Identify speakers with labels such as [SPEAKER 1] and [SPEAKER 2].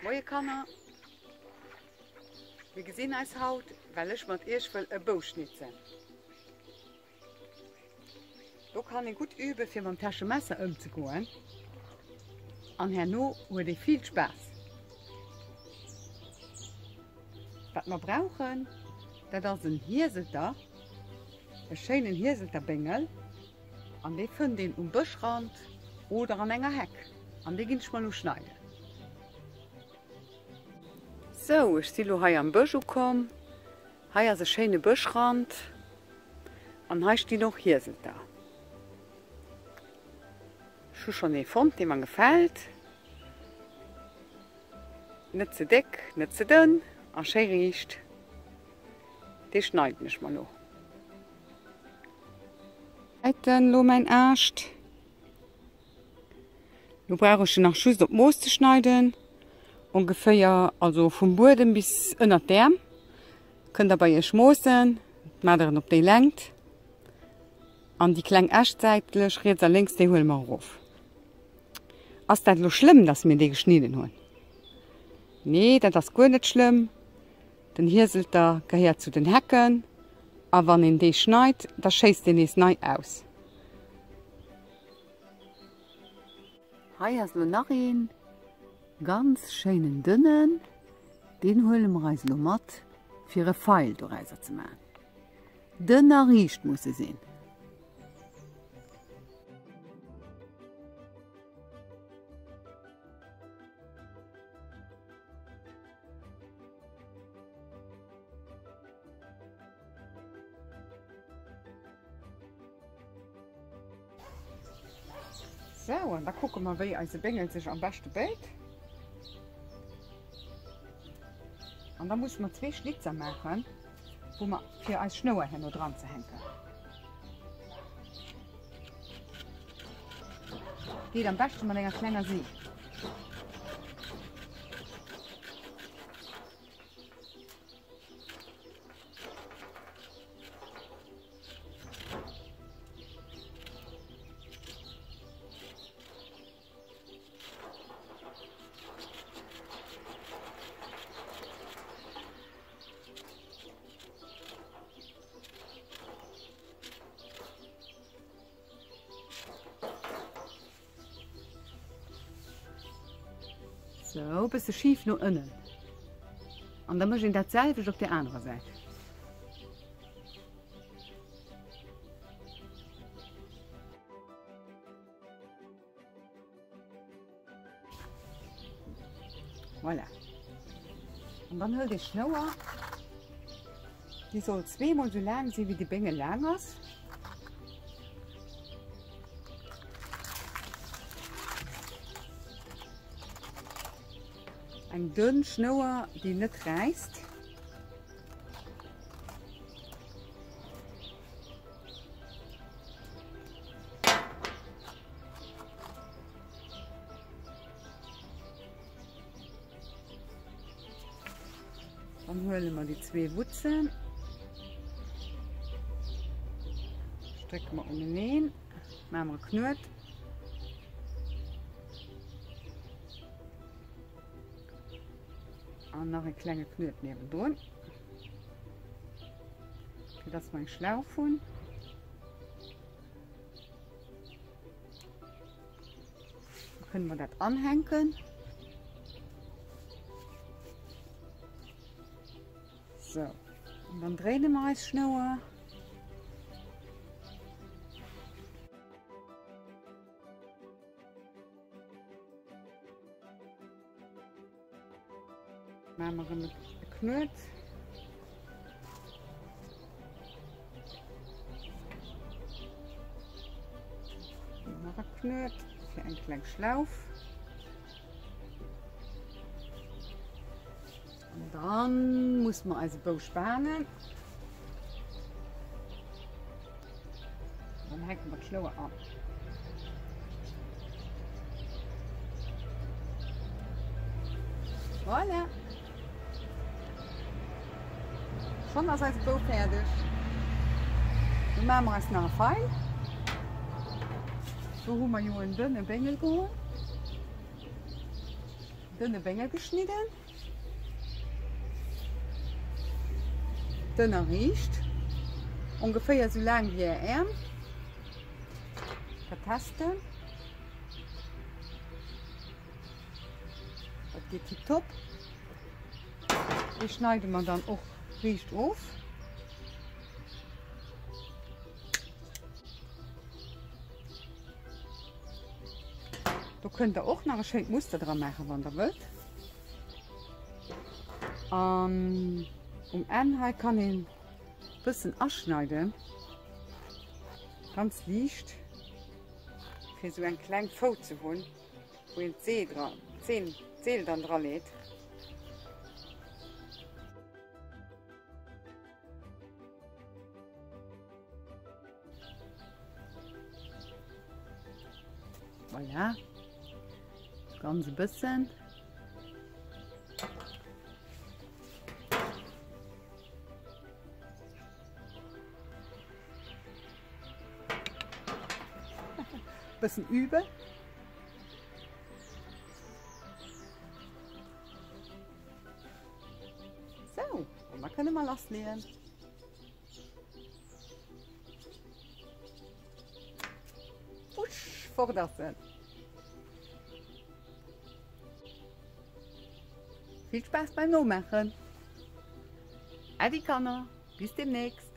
[SPEAKER 1] Moie Kanner! Mir gesinn eis haut, well ech mat iech wëll e Bou schnitzen. Do kann ee gutt übe fir mam Täschemesser ëmzegoen an herno huet ee vill Spaass. Wat mer brauchen, dat ass en Hieselter, e schéinen Hieselterbéngel an dee fënnt een um Bëschrand oder an enger Heck an dee ginn ech mer elo schneiden. Sou, ech si lo hei am Bësch ukomm. Hei ass e schéine Bëschrand an hei stinn och Hieselter. Ech hu schonn ee fonnt, dee mer gefält. Net ze déck, net ze dënn a schéi riicht. Dee schneiden ech mer lo. Heiten lo mäin Aascht. Lo brauch ech en nach just op d'Mooss ze schneiden, ongeféier also vum Buedem bis ënnert d'Äerm. Kënnt der bei iech moossen, maacht der en op déi Längt an déi kleng Äscht säitlech riets a lénks déi huele mer erof. Ass dat elo schlëmm, dass mir dee geschnidden hunn? Nee, dat ass guer net schlëmm. Den Hieselter gehéiert zu den Hecken a wann een dee schneit, da schéisst deen nees nei aus. Hei ass lo nach een ganz schéinen dënnen, deen huele mer eis lo mat fir e Feil dorauser ze maan. Dënn a riicht muss e sinn. Sou, an da kucke mer wéi eise Béngel sech am beschte béit. An da musse mer zwee Schlitzer maachen, wou mer fir eis Schnouer herno dran ze hänken. Geet am beschte mat enger klenger See. Sou, bësse schif no ënnen. An da mécht een dat selwecht op der anerer Säit. Voilà. An dann hëlt ee Schnouer. Déi soll zweemol sou laang sinn, wéi de Béngel laang ass. Eng dënn Schnouer, déi net räisst. Dann huele mer déi zwee Wutzen, strécke mer uneneen, maache mer e Knuet. An nach e klenge Knuet niewendrun. Fir dass mer eng Schlauf hunn. Da kënne mer dat anhänken. So, und dann dréine mer eis Schnouer. Maache mer erëm e Knuet. Nach e Knuet fir eng kleng Schlauf. An dann muss mer eise Bou spanen. Dann hänke mer d'Schlouer an. Voilà. Schon ass eise Bou fäerdeg. Lo maache mer eis nach e Feil. Do hu mer jo en dënne Béngel geholl. Dënne Bénger geschnidden. Dënn a riicht. Ongeféier sou laang wéi är Äerm. Dat testen. Dat geet tiptop. Déi schneide mer dann och riicht of. Do kënnt der och nach e schéint Muster dra maachen, wann der wëllt. An um Enn hei kann een bëssen aschneiden, ganz liicht, fir esou eng kleng Fout ze hunn, wou een d'See dra, d'Seel, d'Seel dann dra leet. Voilà. Ganz e bëssen. Bëssen üben. Sou, an da kënne mer lassleeën. Wusch, fort ass en. Vill Spaass beim Nomaachen. Äddi Kanner, bis demnächst.